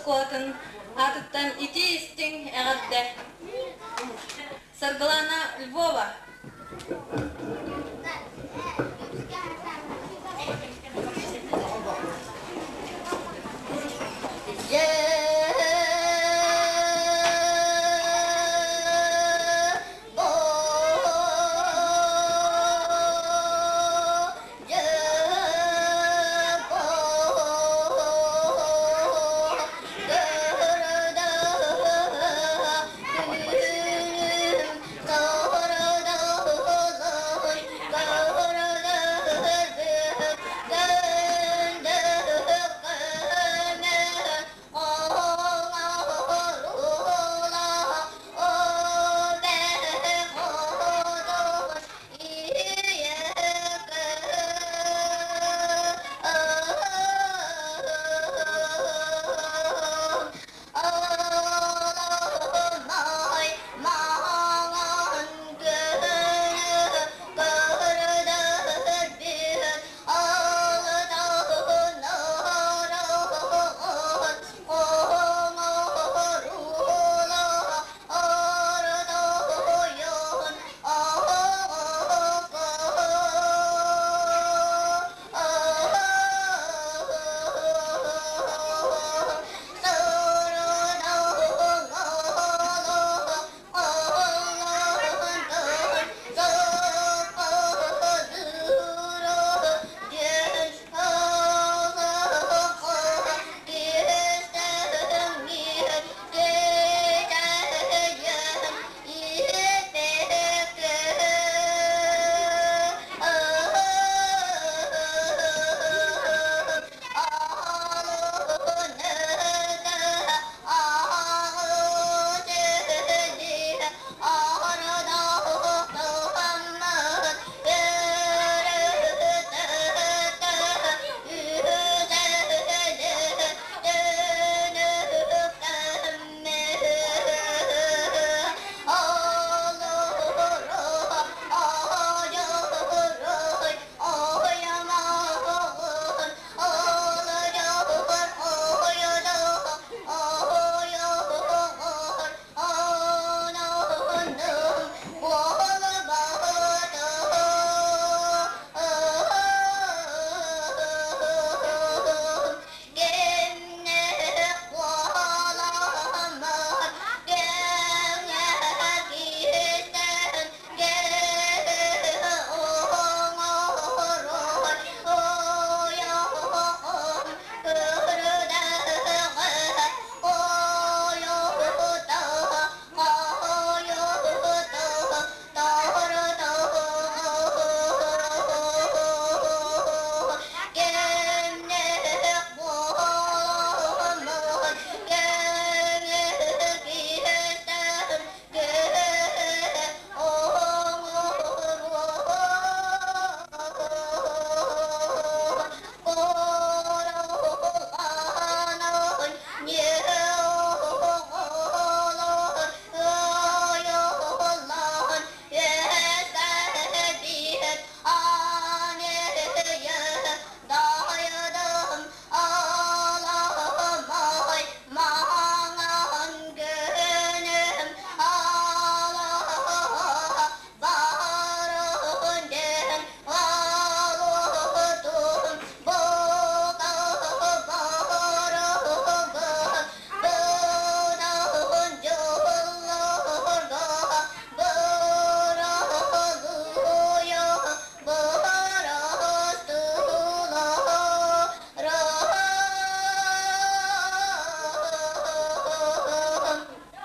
оскуолатын аатыттан итии-истиҥ эҕэрдэ! Саргылана Львова.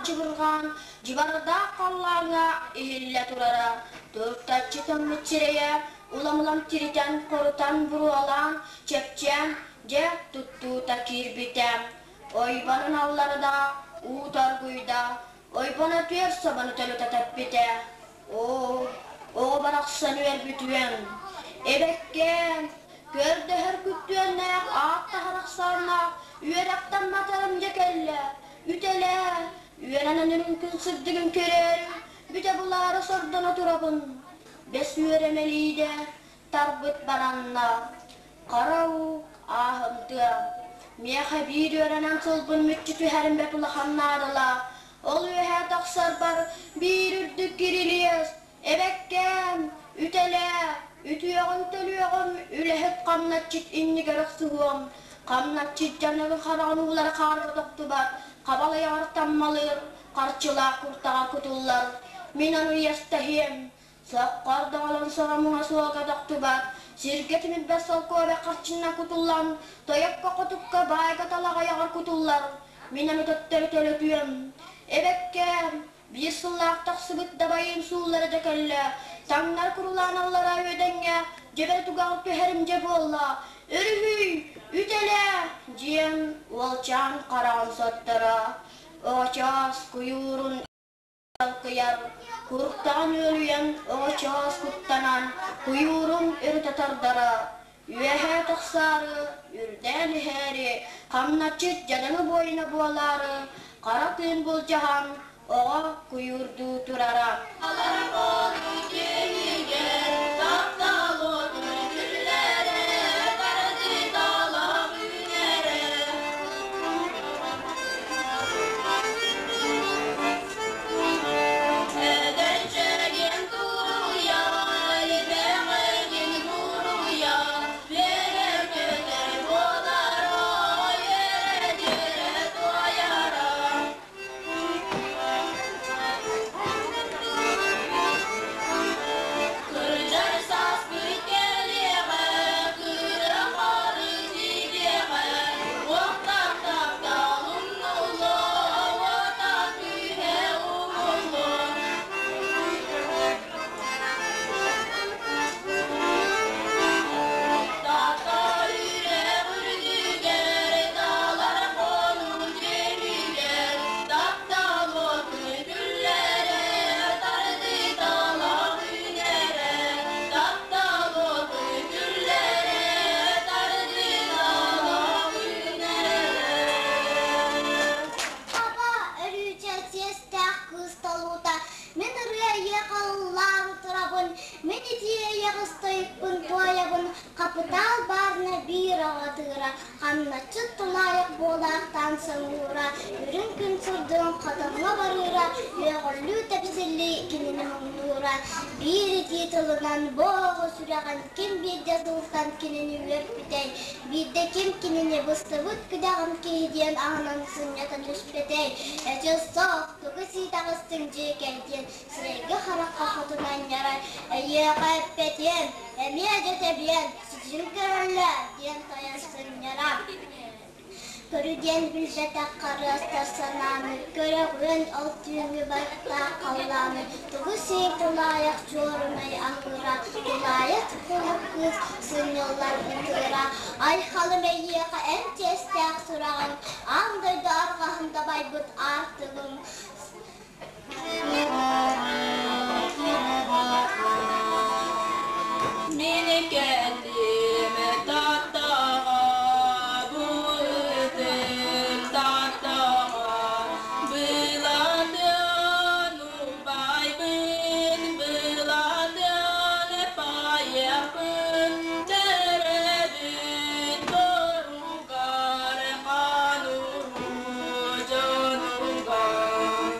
Чыбырҕаан дьыбардаах халлааҥҥа иһиллэ турара, туртаччы тоҥмут сирэйэ улам-улам тиритэн-хорутан буруолаан, чэпчээн, дьэ туттуута киирбитэ. Ойбонун алларда, уу торгуйда, ойбоно түөр собону төлүтэ тэппитэ. Оо, оҕо барахсан үөрбүтүөн, эбэккээн, көрдөһөр күттүөннээх ааттаһар ахсааннаах үөрэхтэн матарым дьэ кэллэ, үтэлээ, үөрэнэн үрүҥ сырдыгын көрөөрү, бүтэ булаары сордоно турабын. Бэс үөрэмэлиидэ тарбыт баранна, хара уу ааһымтыа. Миэхэ биир үөрэнэн сылбын мүччү түһэрим бэрт улахан наадалаах. Ол үөһэ тахсарбар биир үрдүк кирилиэс, эбэккээм, үтэлээ, үтүөҕүн төлүөҕүм, үлэһит хамначчыт иннигэр охсуһуом. Хамначчыт дьаныгын хараҕын уулара хаарга тохтубат, хабалайаҕар таммалыыр, харчылаах куртаҕа кутуллар. Мин ону иэстэһиэм, Соххор доҕолоҥ соромуҥа суолга тохтубат, сиргэ тимирбэт солкуобай харчыннан кутуллан, тойокко-хотукка баайга талаҕайаҕар кутуллар. Мин ону төттөрү төлөтүөм. Эбэккээм, биир сыллаах тахсыбыт дабайыым сууллара дьэ кэллэ, таҥнары курулаан аллараа үөдэҥҥэ дьэбэр тугаҕар түһэрим дьэ буолла. Өрүһүй, үтэлээ, дьиэм уолчаан хараҕын сотторо, оҕочоос куйуурун Алкыйар, куртаҕын үөлүйэн, оҕочоос куттанан, куйуурун өрүтэ тардара, үөһэ тахсаары, үрдээн иһээри, хамначчыт дьадаҥы буойуна буолаары, хара тыын былдьаһан, оҕо куйуурдуу турара. Аба өрүүчэ чиэстээх кыыс талуута, мин ырыа ийэ халлаан турабын, мин итии эйэҕэс тойукпун туойабын, хапытаал баарына биир аҕатыыра, Хамначчыт тулаайах буолаахтаан соҥуура, үрүҥ күн сырдыгын хотоҥҥо барыыра, үөҕүллүү-тэпсиллии кинини муҥнуура, биир итии тылынан бу оҕо сүрэҕин ким биирдэ сылтан кинини үөрпүтэй, биирдэ ким кинини быстыбыт күдэҕин киһи диэн аһынан сынньата түспэтэй, эчи суох, тугу сии таҕыстыҥ дьиэкэй диэн сирэйгэ-харахха хотун анньара, эйиэхэ эппэтиэм, эмиэ дьэ тэбиэм, Ситин көрөллөр диэн тойон сынньара. Көрү диэн билбэтэх харыастар санааны, көрөҕүөн ол түүҥҥү баттаах халлааны, тугу сии тулаайах чуорунай аһыыра, тулаайах кулук кыыс сынньыллар ытыыра, айхалым эйиэхэ эн чиэстээх сураҕыҥ, аан дойду арҕаһын дабайбыт аартыгыҥ. Мин кэллим Тааттаҕа, бу ытык Тааттаҕа, Былатыан убайбын, Былатыан паайыахпын, төрөөбүт боругар хаан уруу дьонугар.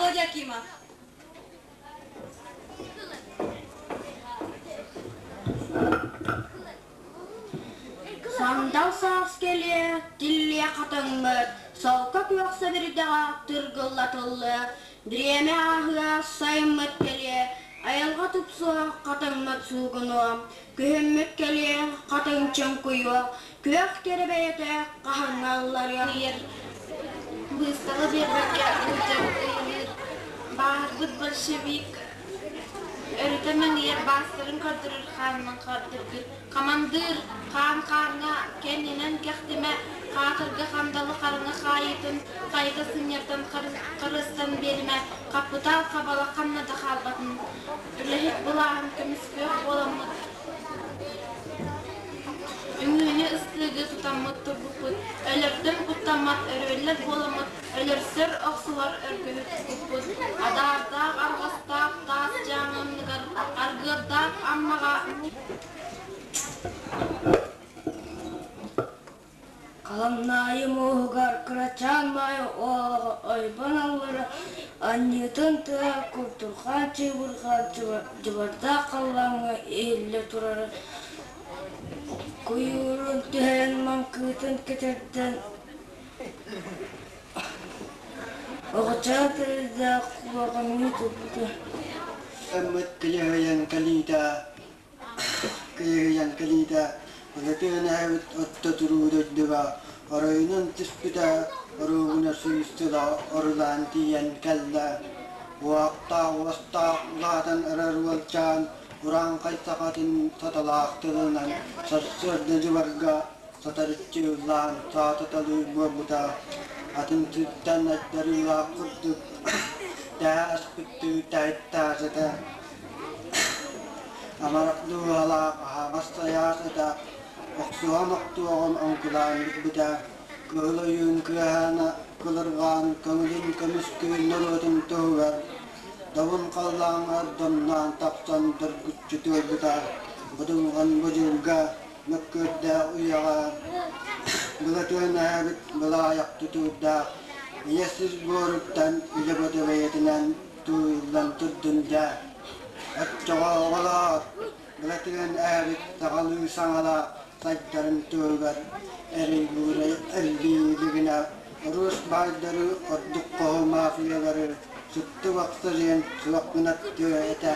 Володя Акимов. Сандал саас кэлиэ, тиллиэ хатыҥмыт, солко күөх сэбирдэҕэ тыргыллатыллыа, бириэмэ ааһыа, сайыммыт кэлиэ, айылҕа тупсуо, хатыҥмыт суугунуо, күһүммүт кэлиэ, хатыҥ чоҥкуйуо, күөх кэрэ бэйэтэ хаһыҥҥа ылларыа. Быыстала биэрбэккэ ыалдьабыт ыйылыыр, бааһырбыт большевик өрүтэ мэҥийэр баастарын көрдөрөр хаанынан хардыргыр. Хамандыыр хаан хааҥҥа кэннинэн кэхтимэ, хаатырга хандалы хараҥа хаайыытын хайыта сынньартан харыстан биэримэ, хаппытаал хабала ханна да хаалбатын. Үлэһит былааһын көмүскүөх буоламмыт Үҥүүнү ыстыыгы тутаммыт турбуппут, өлөртөн куттаммат өрүөллэр буоламмыт, өлөрсөр, охсуһар өргөһү туппуппут, адаардаах арҕастаах таас дьааҥы анныгар, аргыардаах Аммаҕа Халамнаайы мууһугар кырачаан Маайа уолаҕа ойбон аллара анньыытын тыаһа куртурҕаан чыыбырҕаан дьыбардаах халлааҥҥа иһиллэ турара куйуурун түһэрэн маҥкытын кэтэрдэн оҕочоон тэрилдээх куорҕаҥныы турбута. Ыммыт кыйыһыйан кэлиитэ Кыйыһыйан кэлиитэ Былатыан эһэбит отто туруу дойдуга оройунан түспүтэ оруобуна сүүс сыла орулаан тиийэн кэллэ. Уохтаах уостаах улаатан эрэр уолчаан урааҥхай сахатын саталаах тылынан сарсыарда дьыбарга сатарыччы ыллаан саататалыы буолбута. Атын сиртэн айдарыылаах курдук тэһэ аспыттыы таһыттаас этэ. Амарах дууһалаах аһаҕас сайаас этэ, охсуһан охтуоҕун оҥкулаан бүтбүтэ, кыһыл ойуун кыаһаана кылырҕаан көҥүлүн көмүскүүр норуотун туһугар добун халлааҥҥа домноон тахсан доргуччу туойбута, будулҕан будьурга мөккүөрдээх үйэҕэ Былатыан эһэбит былаайах тутуурдаах ийэ сир буоруттан илэ бодо бэйэтинэн тууйуллан турдун дьэ. Оччоҕо оҕолоор, Былатыан эһэбит саҕалыы саҥалаах сайдарын туһугар эрий-буурай элбии илигинэ урус баайдары ордук хоһу мафиялары сутту бахсырыан суох гынаттыа этэ.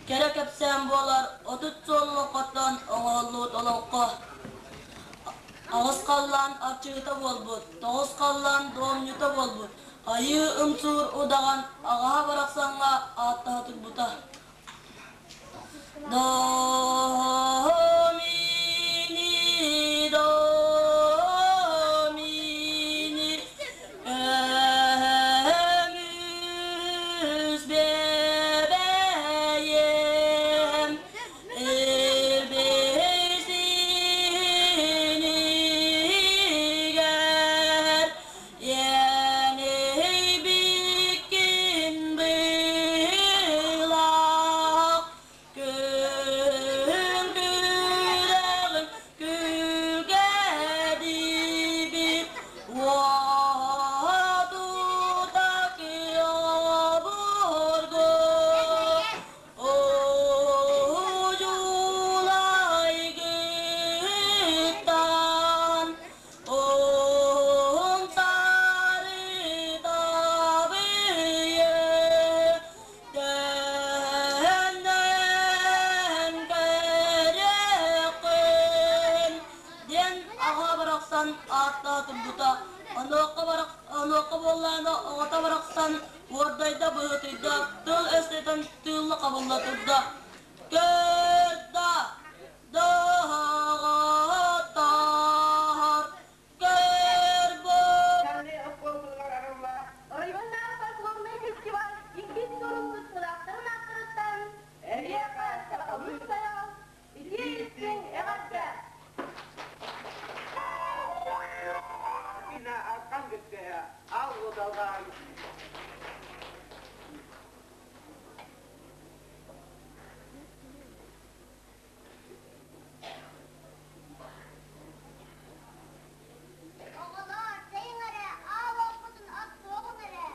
Кэрэ кэпсээн буолар 30 суоллоҥхоттон оҥоһуллубут олоҥхо. Аҕыс халлаан арчыһыта буолбут, тоҕус халлаан дуомньута буолбут, айыы ымсыыр удаҕан аҕаһа барахсаҥҥа ааттаһа турбута. Домини, Домини, көмүс бэбэйэм, Илбисинигэр иэнийбиккин быылах, күн барахсан ааттаһа турбута. Онуоха, барах, онуоха буоллаҕына оҕото барахсан уордайда быһыытыйда, тыл-өс этэн тыылла-хабылла турда. Көр да, доҕоттоор, көр бу! Оройуоннааҕы фольклорнай фестиваль иккис турун кыттыылаахтарын ааттарыттан эһиэхэ сахалыы сайаҕас, итии истиҥ эҕэрдэ! Оҕолоор, тэйиҥ эрэ, аал уоппутун оттуоҕуҥ эрэ.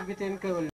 кэлбитин көҥүл